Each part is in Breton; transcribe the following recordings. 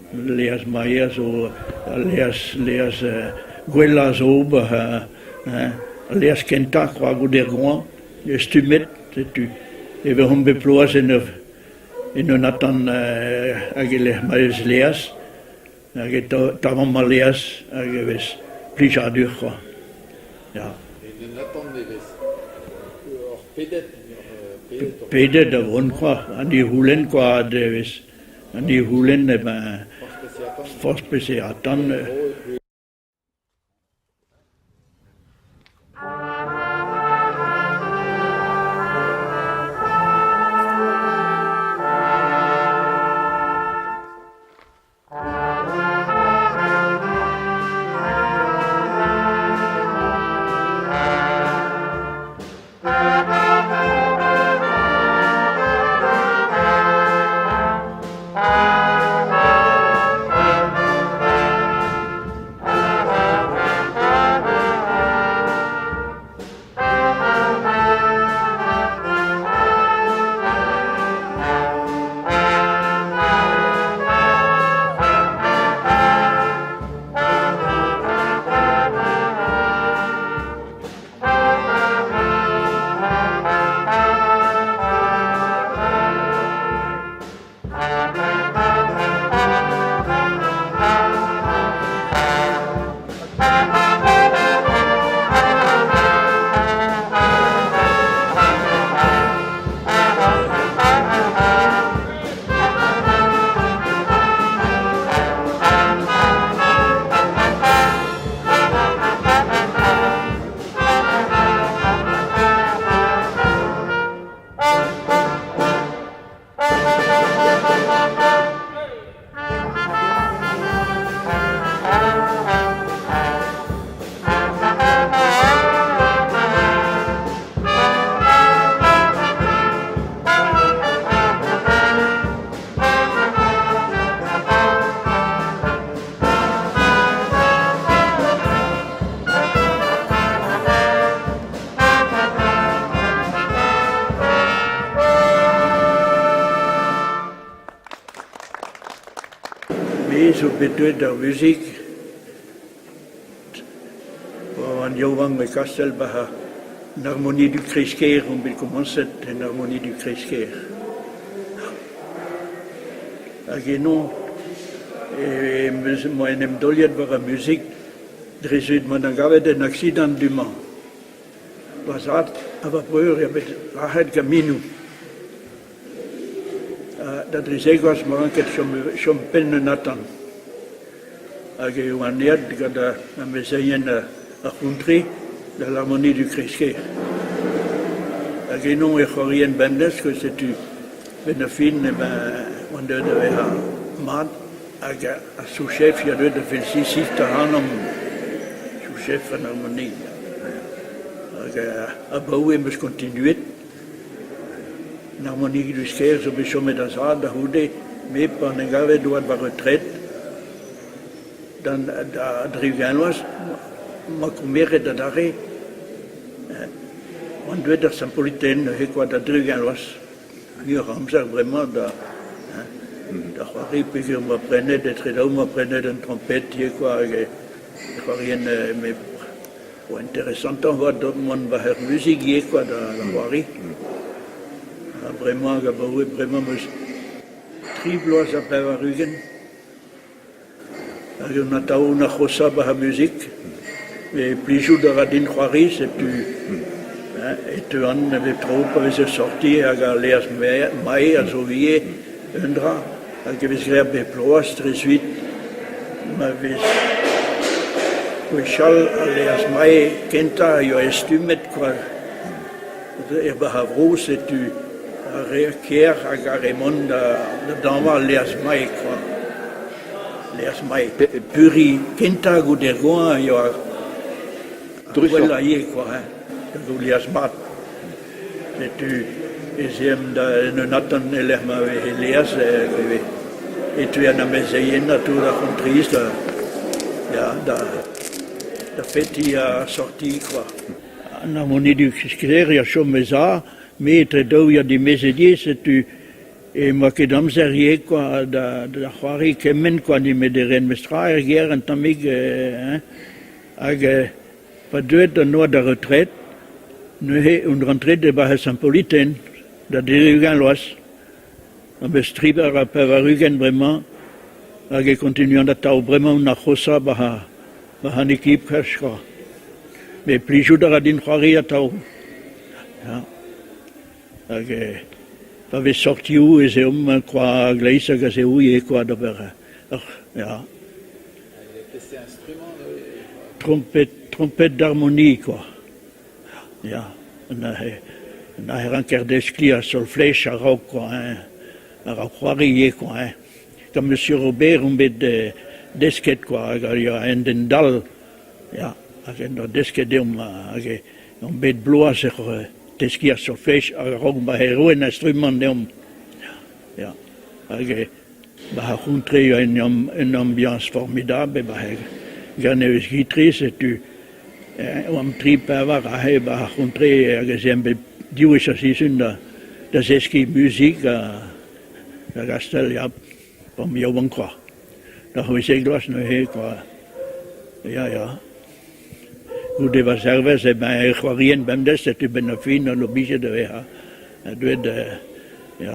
Laezh mae a zo al laezh laezh gwellañ a zo ober hein, al laezh kentañ kwa goude ar goañv, stummet setu e vezomp bep bloaz en ur en un atant hag e-lec'h ma vez laezh hag e tavomp al laezh hag e vez plijadur kwa ya. En un atant e vez ur pedet ur pedet Pedet a vont kwa, ha ni c'houlenn kwa devezh. An e c'houlenn eh ben forzh peseurt atant. Me zo bet deuet d'ar muzik pa oan yaouank e Kastell 'ba an Harmonie du Kreiz-Kêr on bet komañset en Harmonie du Kreiz-Kêr. Hag eno em eus en em daoliet war ar muzik dre zud ma 'na gavet un aksidant du-mañ. Va zad ha va breur eo bet lazhet gant minoù. Da dri zegoazh 'ma ranket chom chom penn un atant. Hag e oan aet gant amezeien ar c'hontre da l'Harmonie du Kreiz-Kêr. Hag eno e c'hoarien bemdez, setu benn ar fin eh ben oan deuet da vezañ mat hag ar sous-chef ya deuet da felisitañ ac'hanomp, sous-chef an Harmonie. Hag abaoe em eus kontinuet. An Harmonie du Kreiz-Kêr zo bet chomet a-zad da c'houde, me pa en em gavet oad war retred. Da dri-ugent vloaz 'ma komeret adarre oan deuet d'ar Saint-Politen neuze kwa da dri-ugent vloaz. Muioc'h a amzer bremañ da da c'hoari peogwir 'moa prenet etre daou 'moa prenet un trompet ivez kwa hag e c'hoarien met oa interesantoc'h 'oa mont war ar muzik ivez kwa da c'hoari. Ha bremañ hag abaoe bremañ 'm eus tri bloaz ha 80. Hag on atav on ar c'hoshañ 'ba ar muzik. Met plijout a ra din c'hoari setu e teuan bep tro pa vez ur sorti hag al laezh mae a zo ivez un dra hag e vez graet bep bloaz dre suit ma vez gwechall al laezh mae kentañ a yoa estummet kwa. Er Barra-Vro setu ar re kêr hag ar re mont da dañva al laezh-mae kwa. Laezh-mae. Peuriñ kentañ goude ar goañv eo ar gwellañ ivez kwa hein, da gaout laezh mat. Setu ez eemp da en un atant e-lec'h ma veze laezh e teue an amezeien ha tout ar c'hontriz da ya da da fetiñ ar sorti kwa. An harmoniedig sklaer a chom ez a, me etre daou ya dimezet ivez, setu Em boa ket amzer ivez kwa da da c'hoari kement kwa nemet e ren mestra er gêr un tammig hein hag pa deuet an oad da retred neuze on rentret e-barzh Saint-Politen da dri-ugent vloaz. Am eus 93 bremañ hag e kontinuan atav bremañ on ar c'hoshañ 'ba 'ba an ekip kwa. Met plijout a ra din c'hoari atav. Ya. Hag pa vez sortioù ez eomp kwa a-gleiz hag a-zehou ivez kwa d'ober ur ya. Trompet trompet d'harmonie kwa. Ya, neuze neuze e ranker deskiñ ar solflej a-raok kwa hein, a-raok c'hoari ivez kwa hein. Gant Monsieur Robert on bet desket kwa hag a yoa un den dall ya hag en doa desket deomp hag omp bet bloaz ec'h teskiñ ar solfej a-raok ma erru un instrumant deomp. Ya, hag 'ba ar c'hontre e oa un ambiañs formidable 'ba Gernevez Guitry setu oamp tri pevar aze 'ba ar c'hontre hag ez eemp bep div wech ar sizhun da zeskiñ muzik da Gastell ya pa omp yaouank kwa. Da c'hwezek vloaz neuze kwa. Ya ya. Goude va zervezh eh ben e c'hoarien bemdez setu 'benn ar fin on oblijet da vezañ deuet ya.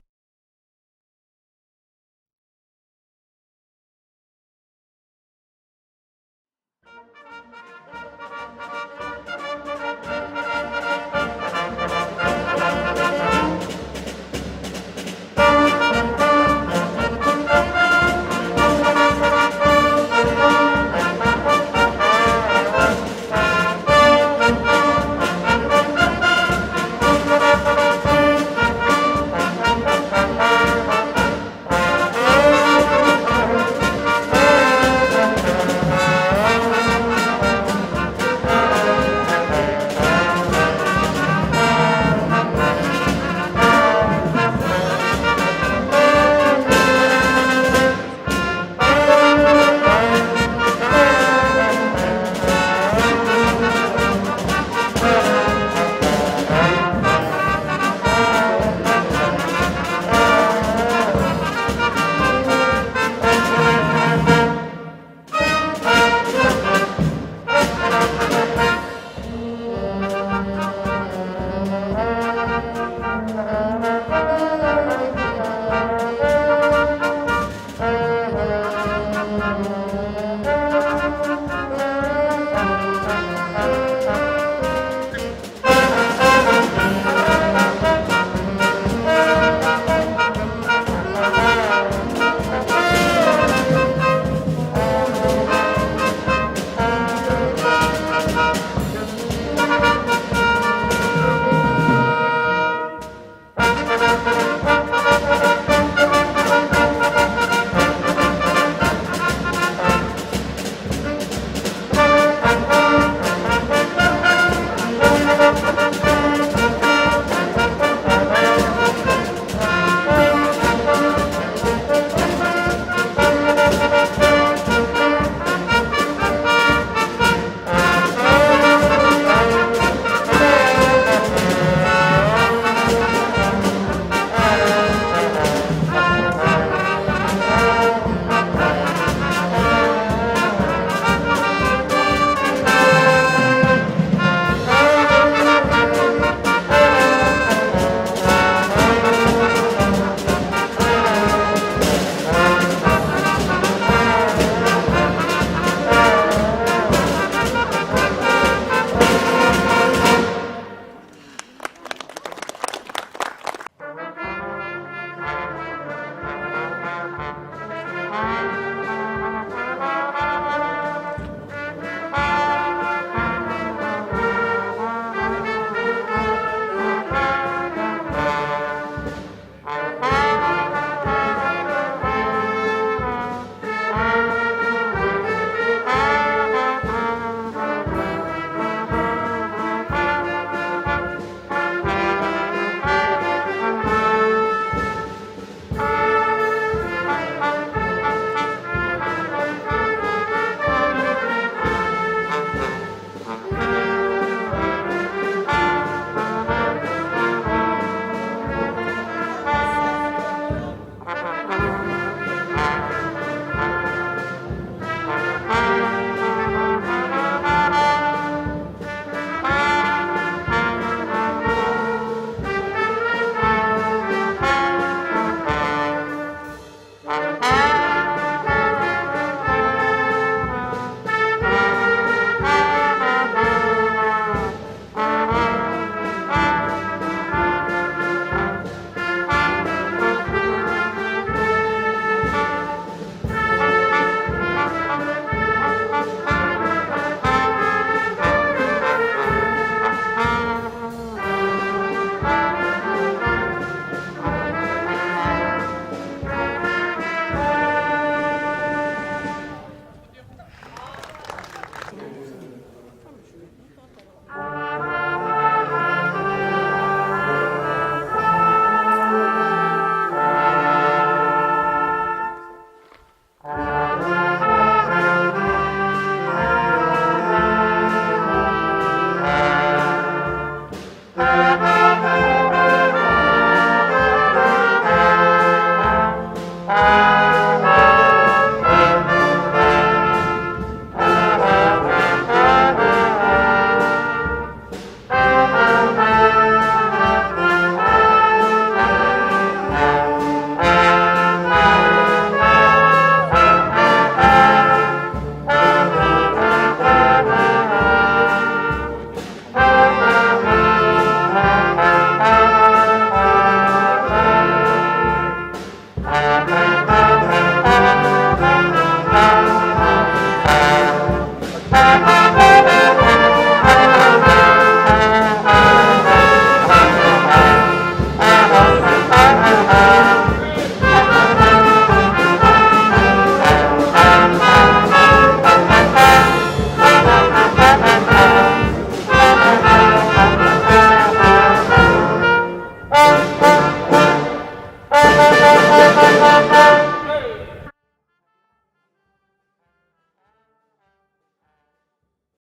Mat.